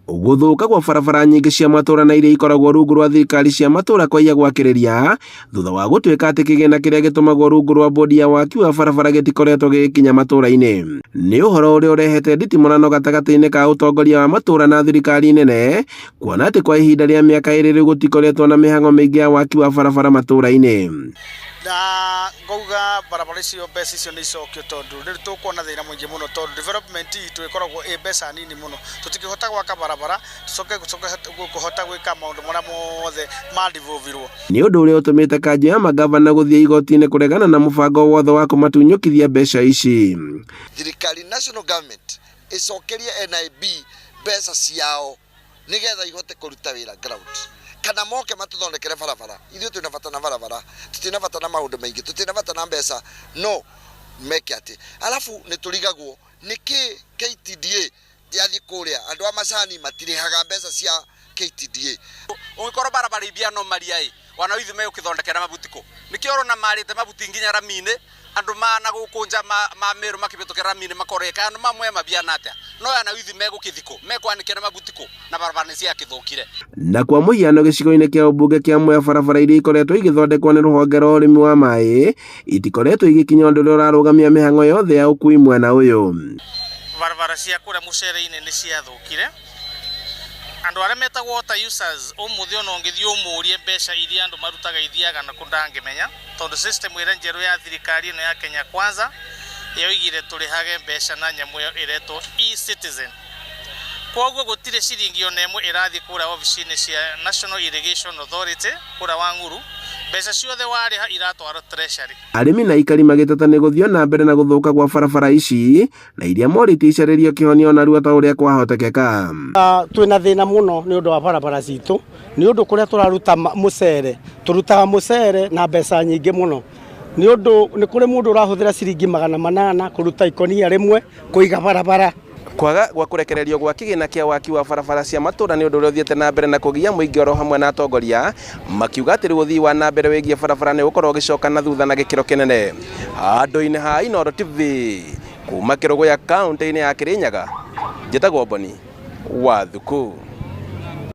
Gũthũka gwa barabara nyingĩ cia matũra na iria ikoragwo rungu rwa thirikari cia matũra kwaiya gwakĩrĩria thutha wa gũtuĩka atĩ kĩgĩna kĩrĩa gĩtũmagwo rungu rwa bodi ya waki wa barabara gĩtikoretwo gĩgĩkinya matũra-inĩ. Nĩ ũhoro ũrĩa ũrehete nditimũrano gatagatĩ-inĩ ka ũtongoria wa matũra na thirikari nene, kuona atĩ kwa ihinda rĩa mĩaka ĩrĩ rĩu gũtikoretwo na mĩhang'o mĩingĩ ya waki wa barabara matũra-inĩ. Na ngauga barabara icio, mbeca icio nĩ icokio, tondũ rĩu tũkuona thĩna mũingĩ mũno, tondũ development itũ ĩkoragwo ĩ mbeca nini mũno. Tũtingĩhota gwaka barabara tũcoke kũhota gwĩka maũndũ marĩa mothe ma devolve-irwo. Nĩ ũndũ ũrĩa ũtũmĩte kanjũ ya mangavana gũthiĩ igoti-inĩ kũregana na mũbango wothe wa kũmatunyũkithia mbeca ici. Thirikari, national government, ĩcokerie NIB mbeca ciao nigetha ihote kũruta wĩra ground, kana moke matũthondekere barabara. Ithuĩ twĩna bata na barabara, tũtirĩ bata na maũndũ maingĩ, tũtirĩ bata na mbeca, no meke atĩ. Alafu nĩ tũrigagwo nĩkĩ KTDA yathiĩ kũrĩa, andũ a macani matirĩhaga mbeca cia KTDA. Ũngĩkorwo barabara ibia no maria ĩ wana ithu megũkĩthondekera mabuti kũ? Nĩkĩo ũrona marĩte mabuti nginya rami-inĩ, andũ mana gũkũ nja ma Meru makĩbĩtũkĩra rami-inĩ makoreka andũ mamwe mabiana atĩa, no yana ithu megũkĩthi kũ? Mekwanĩkĩra mabuti kũ na barabara nĩ ciakĩthũkire? Na kwa mũhiano, gĩcigo-inĩ kĩa ũmbunge kĩa Mwea, barabara iria ikoretwo igĩthondekwo nĩ rũhonge rwa ũrĩmi wa maĩ itikoretwo igĩkinya, ũndũ ũrĩa ũrarũgamia mĩhang'o yothe ya ũkui mwena ũyũ. Barabara cia kũrĩa mũcere-inĩ nĩ ciathũkire. Andũ arĩa metagwo water users, ũmũthĩ ona ũngĩthiĩ ũmũrie mbeca iria andũ marutaga ithiaga na kũ, ndangĩmenya, tondũ system ĩrĩa njerũ ya thirikari ĩno ya Kenya Kwanza yoigire tũrĩhage mbeca na nyamũ ĩyo ĩretwo e-Citizen. Koguo gũtirĩ ciringi ona ĩmwe ĩrathiĩ kũrĩa obici-inĩ cia National Irrigation Authority kũrĩa Wang'uru. Mbeca ciothe warĩha iratwarwo treasury. Arĩmi na aikari magĩteta nĩ gũthiĩ na mbere na gũthũka gwa barabara ici na iria morĩtie icarĩrio kĩhonia ona ta ũrĩa kwahotekeka. Twĩna thĩna mũno nĩ ũndũ wa barabara citũ, nĩ ũndũ kũrĩa tũraruta mũcere, tũrutaga mũcere na mbeca nyingĩ mũno, nĩ ũndũ nĩ kũrĩ mũndũ ũrahũthĩra ciringi 800 kũruta ikonia rĩmwe kũiga barabara. Kwaga gwa kũrekererio gwa kĩgĩna kĩa waki wa barabara cia matũra nĩ ũndũ ũrĩa ũthiĩte na mbere na kũgia mũingĩ oro hamwe na atongoria, makiuga atĩ rĩu ũthii wa na mbere wĩgiĩ barabara nĩ ũgũkorwo ũgĩcoka na thutha na gĩkĩro kĩnene. Handũ-inĩ ha Inooro TV kuma Kĩrũgũya, kaũntĩ-inĩ ya Kĩrĩnyaga, njĩtagwo Boni wa Thuku.